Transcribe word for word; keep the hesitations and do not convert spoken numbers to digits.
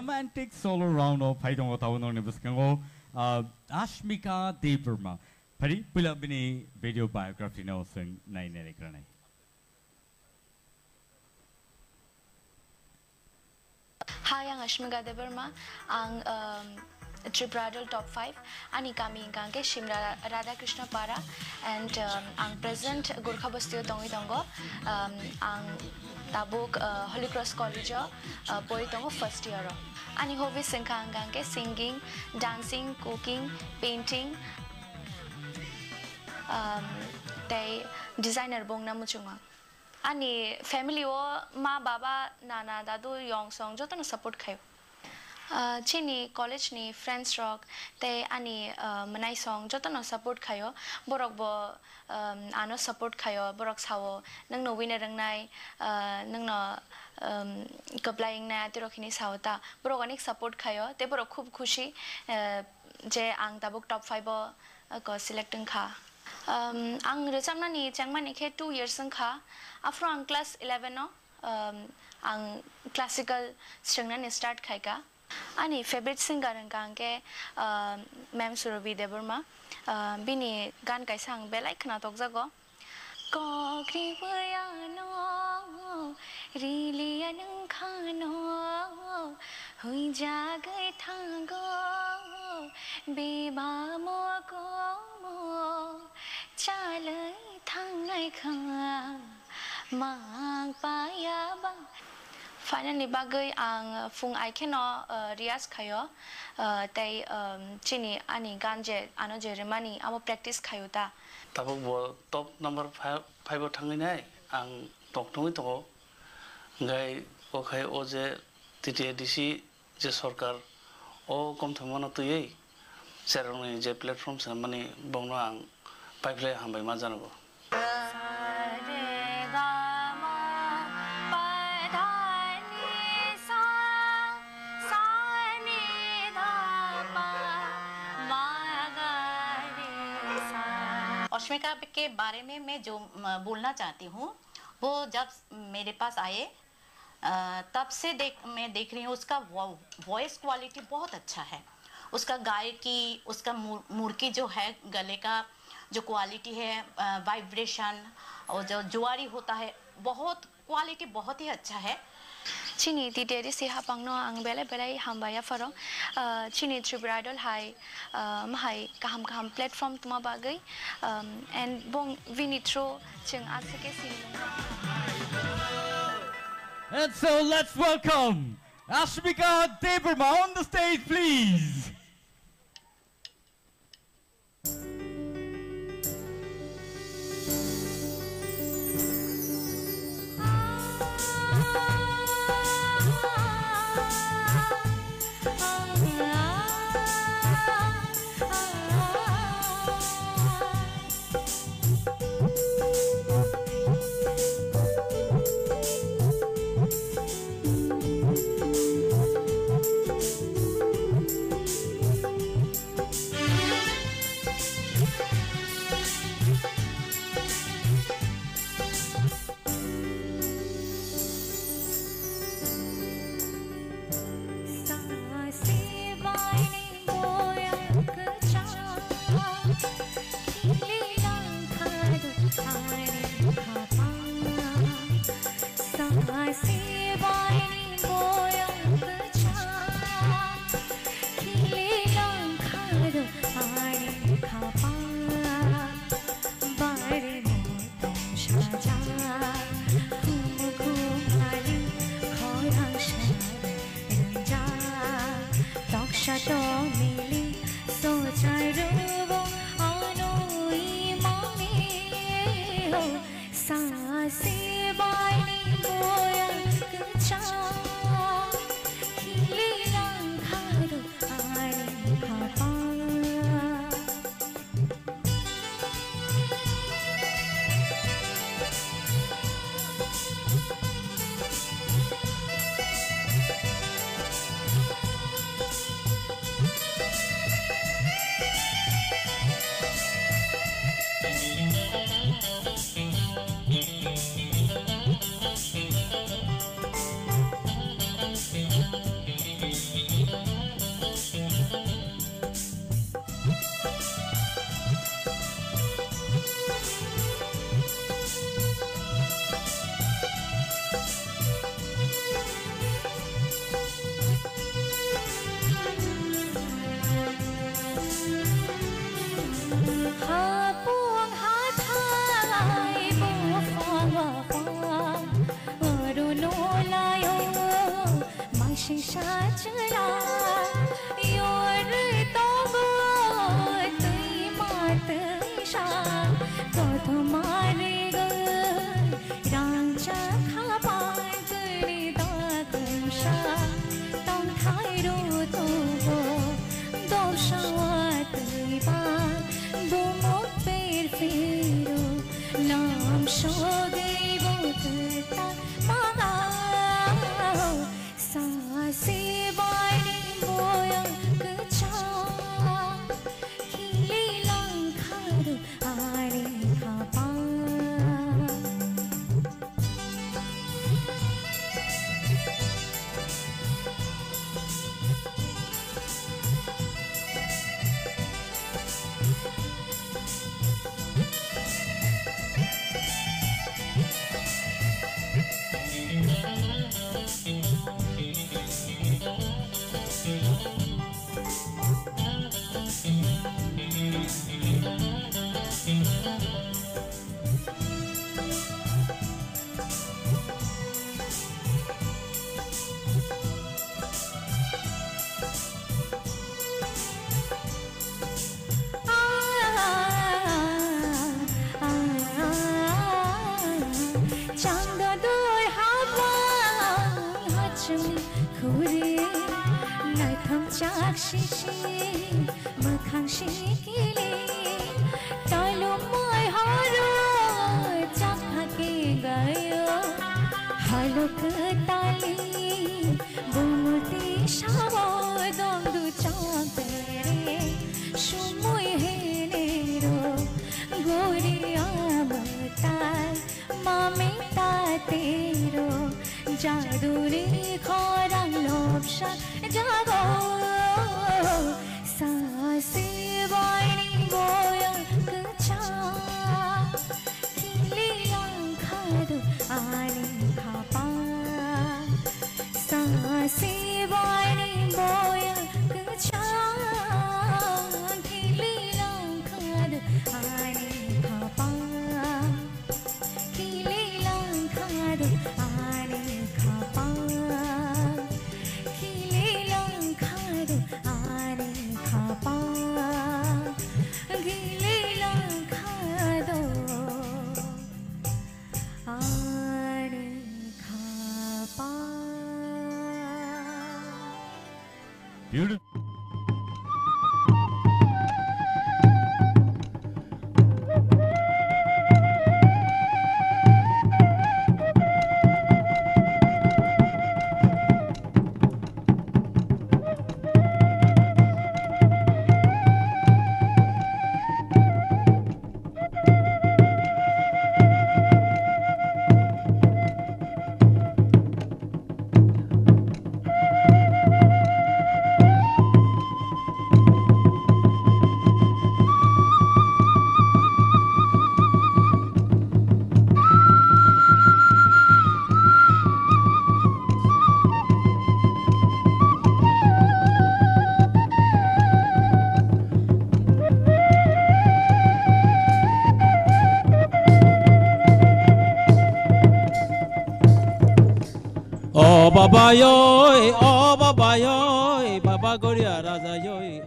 Romantic solo round o phai tongo tabuk norokni bwskango, ah, Ashmika Debbarma. Phari puila bini video biography no chwng nai nai kranai. Hi, ang Ashmika Debbarma. Ang, um, Tripura Idol top five. Ani kami hwnkha hwnkhe Simra Radhakrishna Para and, um, ang present Gorkha Basti o tongwi tongo. Um, ang tabuk, uh, Holy Cross College o, uh, pori tongo first year o. Ani hobbies hwnkha hwnkha hwnkhe singing, dancing, cooking, painting, um, tei designer bo wngna muchungo. Ani family o ma, baba, nana, dadu, yong song jotono support khaio. Ah, chini college ni friends rok tei ani, ah, mwnai song jotono support khaio. Borok bo, um, ano support khaio. Borok sao, "Nwngno wina rwngnai, ah, nwngno, um, kwplai wngnai," atirok hini sao ta. Borok onek support khaio. Tei borok khub khushi, ah, je ang tabuk top five o, ah, ko select wngkha. Um, ang rwchapnani chengmani khe two years wngkha. Aphuru ang class eleven o, um, ang classical swngnani start khaika. Ani favorite singer wngkha hwnkhe, um, Ma'am Surabhi Debbarma. Um, bini gan kaisa ang belai khwnatokjago. Kok riwi ano, rili anwng khano, huijagwi thango, beba mokomo. Chalwi thangnai kha mang paya ba. Final ni bagwi ang phung ai kheno, uh, riyaz khaio, uh, tei, um, chini ani gan je ano je rwmani abo practice khaio ta. Tabuk bo top number five, five o thangwi nai ang tok thungwi tongo. Hwnkhe o khai o je T T A D C je sorkar o komthomano twiwi cherokni je platform swnamani bokno ang paiphlai hambai ma janago. अश्मिका के बारे में मैं जो, म, बोलना चाहती हूँ, वो जब मेरे पास आए, अ, तब से देख, मैं देख रही हूँ उसका वो, वॉइस क्वालिटी बहुत अच्छा है। उसका गायकी, उसका मु-, मुरकी जो है, गले का जो क्वालिटी है, अ, वाइब्रेशन और जो जुआरी होता है, बहुत क्वालिटी बहुत ही अच्छा है। Chini T T A D C hapangno ang belai belai hambai yapharo. Ah, chini Tripura Idol hai, ah, mahai kaham kaham platform tuma bagwi, um, and bong bini through chwng aswk khe sini. And so let's welcome Ashmika Debbarma on the stage, please. Chwla yor tongo twi ma twi sa, kothoma rwgwi rang chakha pantwini dakumsa. Tongthai rw tongo dopsa watwi ba, bumung perphiro lam sogwi bo kwtal mano. Sasi baini boyang kwchang, khili langkha do ani khapang. Changdor habang hachung khuri, naithok chak sisi, mwkhang sikili, tolumoi horo chakha kengwi o, halok tali, bumulti sawo dongdu chongtere, sumui henero, gori amatai, mami tatero, jaduni khorang lobsa jago, sasi baini boyang kwchang. Khili langkha do ani khapang, sasi baini boyang kwchang. Khili langkha do ani khapang, khili langkha do ani khapang, khili langkha do ani khapang, khili langkha do ani khapang. Beautiful. O baba yoi, o baba yoi, baba Goria Raja yoi.